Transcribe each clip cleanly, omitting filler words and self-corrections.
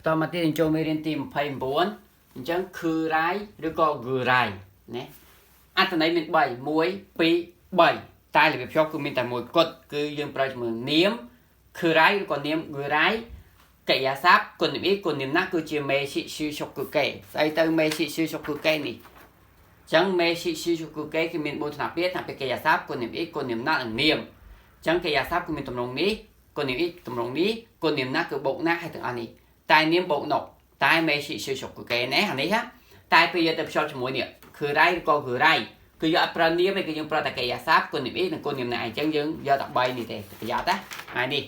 បន្តមកទៀតយើងចូលមេរៀនទី29អញ្ចឹង くらい ឬក៏ ぐらい ណាអត្ថន័យមាន3 1 2 3តែរបៀបភ្ជាប់គឺមានតែមួយគត់គឺយើងប្រើជាមួយនាម くらい ឬក៏នាម ぐらい កិរិយាសព្ទគុណនាមគុណនាមណាគឺជា 名詞修飾形 ស្អីទៅ 名詞修飾形 នេះអញ្ចឹង 名詞修飾形 គឺមាន4ថ្នាក់ពាក្យថ្នាក់ពាក្យកិរិយាសព្ទគុណនាមគុណនាមណានិងនាមអញ្ចឹងកិរិយាសព្ទគឺមានទម្រង់នេះគុណនាមទម្រង់នេះគុណនាមណាគឺបូកណាហើយទាំងអស់នេះតែនាមបូកណុកតែ 名詞修飾形 ណាអានេះហ่ะតែពេលយកទៅភ្ជាប់ជាមួយនេះ くらい ឬក៏ ぐらい គឺយកអត់ប្រើនាមទេគឺយើងប្រើតែកិរិយាសព្ទគុណនាមនិងគុណនាមណាអញ្ចឹងយើងយកតែ3នេះទេប្រយ័ត្នណាហើយនេះ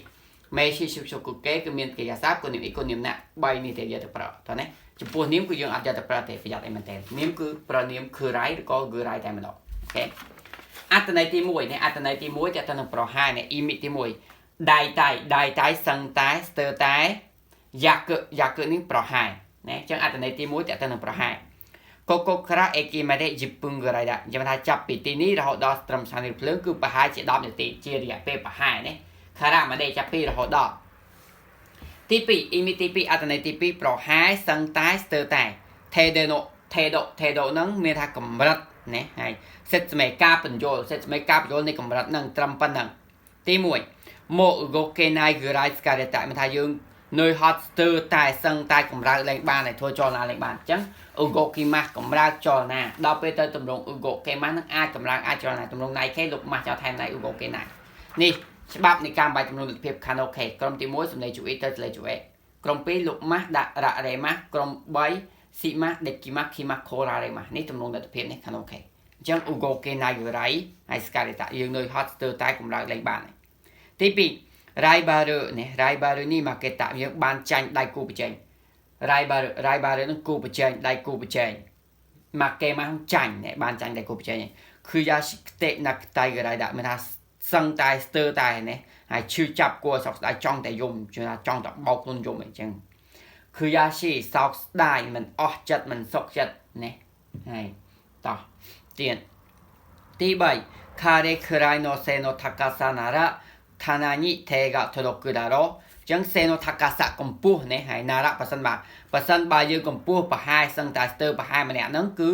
名詞修飾形 គឺមានកិរិយាសព្ទគុណនាមគុណនាមណា3នេះទេយកទៅប្រើតោះណាចំពោះនាមគឺយើងអត់យកទៅប្រើទេប្រយ័ត្នអីមែនតើនាមគឺប្រើនាម くらい ឬក៏ ぐらい តែម្ដង OK អត្ថន័យទី1នេះអត្ថន័យទី1តើទៅនឹងប្រហែលនេះអ៊ីមិទី1ដៃតៃដៃតៃសឹងតែស្ទើតែយ៉ាកយ៉ាកនេះប្រហែលណាអញ្ចឹងអត្ថន័យទី1តើទៅនឹងប្រហែលここから駅まで10分ぐらいだចាំថាចាប់ពីទីនេះរហូតដល់ត្រឹមស្ថានីយ៍ភ្លើងគឺប្រហែលជា10នាទីជារយៈពេលប្រហែលណាからまでចាប់ពីរហូតដល់ទី2អ៊ីមីទី2អត្ថន័យទី2ប្រហែលសឹងតែស្ទើរតែ程度の程度程度ហ្នឹងមានថាកម្រិតណាហើយសិទ្ធិមេការបញ្យលសិទ្ធិមេការបញ្យលនៃកម្រិតហ្នឹងត្រឹមប៉ុណ្ណឹងទី1もう動けないぐらい疲れたមានថាយើងនឿយហត់ស្ទើរតែសឹងតែកម្រើកលែងបានហើយធ្វើចលនាលែងបានអញ្ចឹង 動きます កម្រើកចលនាដល់ពេលទៅតម្រង 動けます នឹងអាចកម្រើកអាចចលនាតម្រងណៃខេលុបម៉ាស់ចោលថែមណៃ 動けない នេះច្បាប់នៃការបាយចំនួនលទ្ធភាពខាណូខេក្រុមទី1សំឡេងជូអ៊ីទៅសលេងជូអេក្រុម2លុបម៉ាស់ដាក់រ៉ារ៉េម៉ាស់ក្រុម3ស៊ីម៉ាស់ដេគីម៉ាស់ខីម៉ាស់ខូរ៉ារ៉េម៉ាស់នេះចំនួនលទ្ធភាពនេះខាណូខេអញ្ចឹង 動けないぐらい ហើយស្ការិតាយើងនៅហត់ស្ទើរតែកម្រើកលែងបានទី2ライバル នេះ ライバルに負けた យើងបានចាញ់ដៃគូប្រជែង ライバル ライバル នឹងគូប្រជែងដៃគូប្រជែង負けមកចាញ់បានចាញ់ដៃគូប្រជែងគឺយ៉ាシテណាក់តៃぐらいだមានថាសឹងតែស្ទើរតែនេះហើយឈឺចាប់គួរសោកស្ដាយចង់តែយំជឿថាចង់តែបោកខ្លួនយំអីចឹងគឺយ៉ាស៊ីសោកស្ដាយមិនអស់ចិត្តមិនសុខចិត្តនេះហើយតោះទៀតទី3これくらいの背の高さなら棚に手が届くだろうចឹង 背の高さ កម្ពស់នេះហើយ なら ប៉ះសិនបាទប៉ះសិនបើយើងកម្ពស់ប្រហែលសឹងតែស្ទើរប្រហែលម្នាក់ហ្នឹងគឺ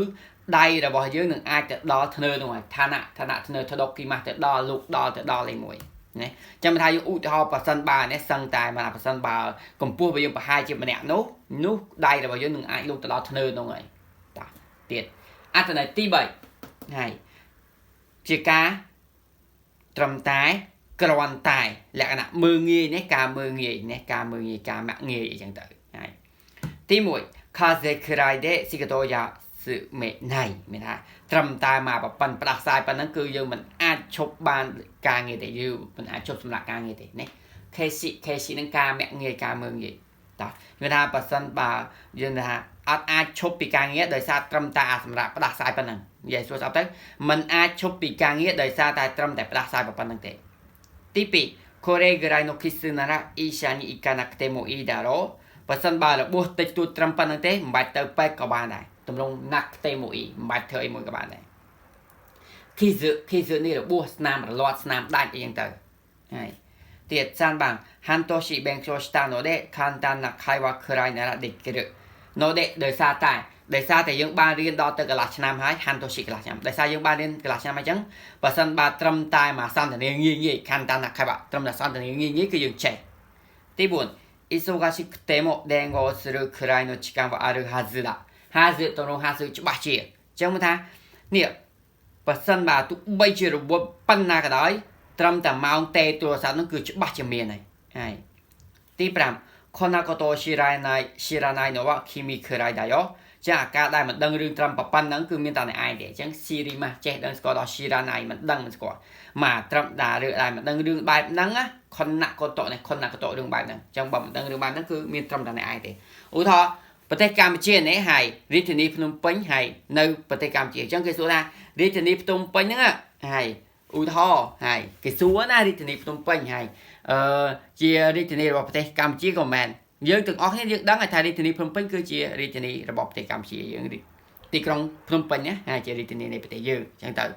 ដៃរបស់យើងនឹងអាចទៅដល់ធ្នើនោះហើយឋានៈឋានៈធ្នើថដកគីម៉ាស់ទៅដល់លោកដល់ទៅដល់លេខមួយណាចាំថាយើងឧទាហរណ៍ប៉ះសិនបើនេះសឹងតែមកប៉ះសិនបើកម្ពស់របស់យើងប្រហែលជាម្នាក់នោះនោះដៃរបស់យើងនឹងអាចលូកទៅដល់ធ្នើនោះហើយតាទៀតអត្ថន័យទី3ហើយជាការត្រឹមតែគ្រាន់តែលក្ខណៈមើងងាយនេះការមើងងាយនេះការមើងងាយការមាក់ងាយអីចឹងទៅហើយទី1風くらいで仕事を休めないមានថាត្រឹមតែមកប្រប៉ិនផ្ដាសាយប៉ុណ្ណឹងគឺយើងមិនអាចឈប់បានការងារទេយើងមិនអាចឈប់សម្រាប់ការងារទេនេះ KC KC នឹងការមាក់ងាយការមើងងាយតោះគឺថាប៉ះសិនបើយើងថាអត់អាចឈប់ពីការងារដោយសារត្រឹមតែសម្រាប់ផ្ដាសាយប៉ុណ្ណឹងនិយាយសួរស្អប់ទៅมันអាចឈប់ពីការងារដោយសារតែត្រឹមតែផ្ដាសាយប៉ុណ្ណឹងទេទី2これぐらいの傷なら医者に行かなくてもいいだろうបើសិនបើរបួសតិចតួចត្រឹមប៉ុណ្្នឹងទេមិនបាច់ទៅពេទ្យក៏បានដែរទម្រង់ なくてもいい មិនបាច់ធ្វើអីមួយក៏បានដែរគីសគីសនេះរបួសស្នាមរលាត់ស្នាមដាច់អីចឹងទៅហើយទៀត3番半年勉強したので簡単な会話くらいならできるのでដោយសារតែដោយសារតែយើងបានរៀនដល់ទៅកន្លះឆ្នាំហើយ半年កន្លះឆ្នាំដោយសារយើងបានរៀនកន្លះឆ្នាំអញ្ចឹងបើសិនបើត្រឹមតែមកសន្ទនាងាយងាយ簡単な会話ត្រឹមតែសន្ទនាងាយងាយគឺយើងចេះទី4忙しくても電話をするくらいの時間はあるはずだはずទៅនោះはずច្បាស់ជាអញ្ចឹងមកថានេះបើសិនបើទោះបីជារបបប៉ុណ្ណាក៏ដោយត្រឹមតែម៉ោងទេទូរស័ព្ទនោះគឺច្បាស់ជាមានហើយហើយទី5こんなことを知らないのは君くらいだよចាអាការដែលមិនដឹងរឿងត្រឹមប៉ុណ្្នឹងគឺមានតែអ្នកឯងទេអញ្ចឹង 知りま ចេះដឹងស្គាល់ដល់ 知らない មិនដឹងមិនស្គាល់មកត្រឹមដារឿងដែលមិនដឹងរឿងបែបហ្នឹងណាこんなこと នេះ こんなこと រឿងបែបហ្នឹងអញ្ចឹងបើមិនដឹងរឿងបែបហ្នឹងគឺមានត្រឹមតែអ្នកឯងទេឧទាហរណ៍ប្រទេសកម្ពុជានេះហើយរាជធានីភ្នំពេញហើយនៅប្រទេសកម្ពុជាអញ្ចឹងគេសួរថារាជធានីភ្នំពេញហ្នឹងហើយឧទាហរណ៍ហើយគេសួរណារាជធានីភ្នំពេញហើយអឺជារាជធានីរបស់ប្រទេសកម្ពុជាក៏មែនយើងទាំងអស់គ្នាយើងដឹងថារាជធានីភ្នំពេញគឺជារាជធានីរបស់ប្រទេសកម្ពុជាយើងទីក្រុងភ្នំពេញណាហើយជារាជធានីនៃប្រទេសយើងអញ្ចឹង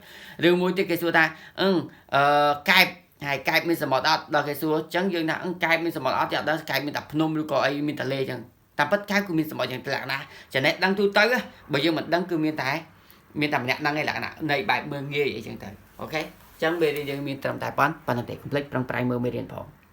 ទៅឬមួយទៀតគេសួរថាអឺអឺកែបហើយកែបមានសមុទ្រអត់ដល់គេសួរអញ្ចឹងយើងថាអឺកែបមានសមុទ្រអត់ទេអត់ដឹងកែបមានតែភ្នំឬក៏អីមានតែលេអញ្ចឹង តាមពិតកែវគឺមានសម្បត្តិយ៉ាងលក្ខណៈចំណេះដឹងទូទៅបើយើងមិនដឹងគឺមានតែមានតែម្នាក់ដឹងឯលក្ខណៈនៃបែបមើងងាយអីចឹងទៅ។ OK ចឹងមេរៀនយើងមានត្រឹមតែប៉ុណ្ណឹងទេកុំភ្លេចប្រឹងប្រែងមើលមេរៀនផង។